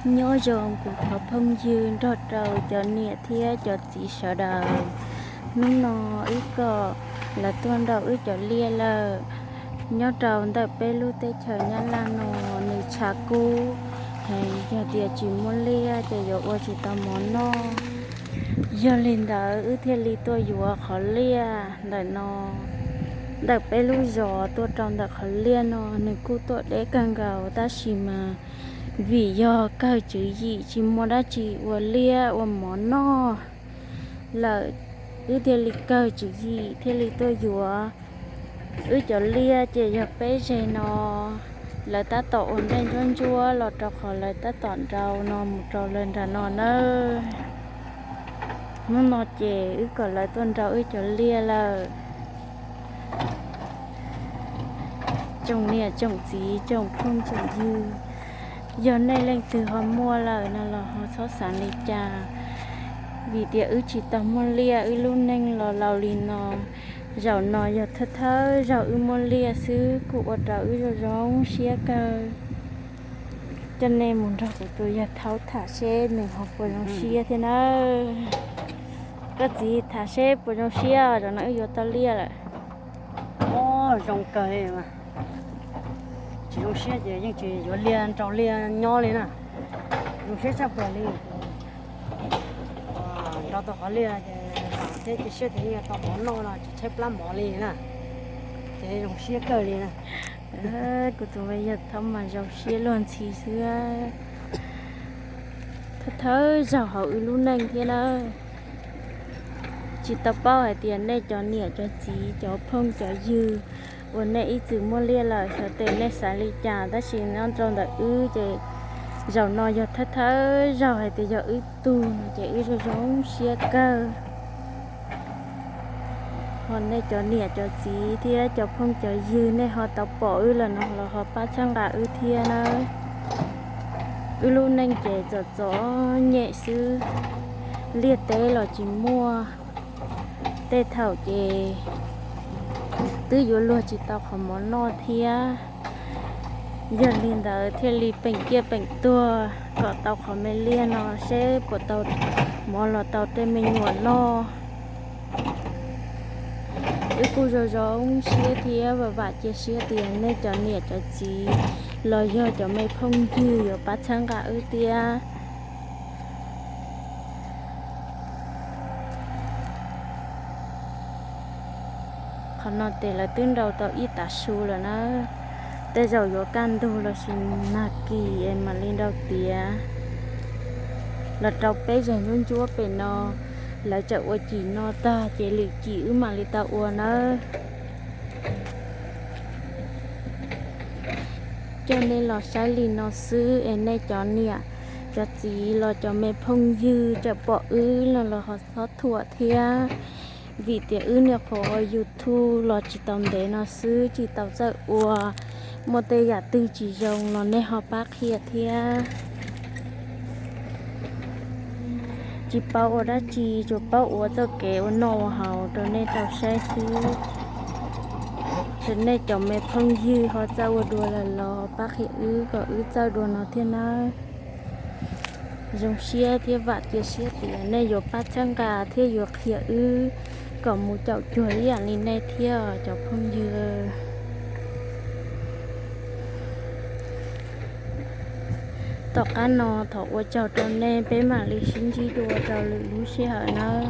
Nyob zoo kuv cov phooj ywg nrog rau cov niam thiab cov txiv sawv daws. Hnub no wb kom lawv tuaj nrau wb cov liaj lawm. Nyob rau ntawm peb lub teb chaws Nyab Laj no nws tshav kub heev, yog tias tsis muaj liaj ces yuav ua tsis tau mov noj. Yog li ntawd wb thiaj li tuaj yuav qhov liaj ntawm no, ntawm peb lub zos tuaj rau ntawm qhov liaj no nws kuj tuaj deb kawg nkaus tab sis mas vim yog kawg tswv yim tsis muaj dab tsi ua liaj ua mov noj lawm, wb thiaj li kawg tswv yim thiaj li tuaj yuav. Wb cov liaj ces yog peb zeg no, lawv tab tom ua nplej ntsuab ntsuab los rau qhov lawv tab tom nrau no mus rau lawv nram no nawb. Hnub no ces wb kom lawv tuaj nrau wb cov liaj lawm. Tsoom niam tsoom txiv tsoom phooj tsoom ywg, yog nej leej twg ho muaj lawm no los ho txhob xav li cas, vim tias wb tsis tau muaj liaj, wb lub neej los laus li no. Zaum no yog thawj thawj zaug wb muaj liaj xwb kuj ua rau wb zoo zoo siab kawg. Coj nej mus nrog kuv tus yawg thaub tham seb nws ho puas zoo siab thiab nawb. Koj txiv, tham seb puas zoo siab zaum no wb yuav tau liaj lawm? Zoo kawg li mas. Tsis zoo siab ces yeej tsis yuav liaj nrau liaj nyob li na. Zoo siab tshaj plaws li. Nrau tau qhov liaj ces vam thiab cia siab tias yeej tau mov noj no tsis tshaib plab mov li na. Ces zoo siab kawg li na. Kuv tus me yawg thaub mas zoo siab luag ntxhi xwb. Thawj thawj zaug hauv wb lub neej thiab nawb. Tsis tau paub hais tias nej cov niam cov txiv cov phooj cov ywg uas nej ib txwm muaj liaj lawm xyov tes nej xav li cas tab sis nyob rau ntawm wb ces zaum no yog thawj thawj zaug hais tias yog wb tug no ces wb zoo zoo siab kawg. Ho nej cov niam cov txiv thiab cov phooj cov ywg nej ho tau pom wb lawm no los ho pab txhawb nqa wb thiab nawb. Wb lub neej ces txom txom nyem xwb, liaj teb los tsis muaj. Tej thaum ces twb yuav luag tsis tau qhov mov noj thiab. Yog li ntawd thiaj li peem ciaj peem tuag kom tau qhov me liaj no seb puas tau mov los tau tej me nyuam noj. Wb kuj zoo zoo siab thiab vam vam cia siab tias nej cov niam cov txiv los yog cov me phooj ywg yuav pab txhawb nqa wb thiab. Qhov no ces lawv twb nrau tau ib tav su lawm na. Tej zaum yuav kaj ntug lossis nag kis es mam li nrau tiav. Los rau peb zeg ntsuab ntsuab pem no, lawv tseem ua cim no tag ces lwm cim wb mam li tau ua nawb. Coj nej los saib li no xwb es nej cov niam cov txiv los cov me phooj ywg tseem pom wb no los ho txhob thuam thiab. Vim tias wb niaj qhuav ua YouTube los tsis tau ntev no xwb tsis tau txawj ua, muaj tej yam twg tsis zoo los nej ho pab qhia thiab. Tsis paub ua dab tsi, tsuas paub ua txoj kev ua noj ua haus rau nej tau saib xwb. Tsuas nej cov me phooj ywg ho txawj ua dua lawm los pab qhia wb kom wb txawj dua no thiab nawb. Zoo siab thiab vam cia siab tias nej yuav pab txhawb nqa thiab yuav qhia wb kom mus caum cuag ib yam li nej thiab cov phooj ywg. Tom qab no thov ua tsaug rau nej, peb mam li sib ntsib dua rau lwm lub sij hawm nawb.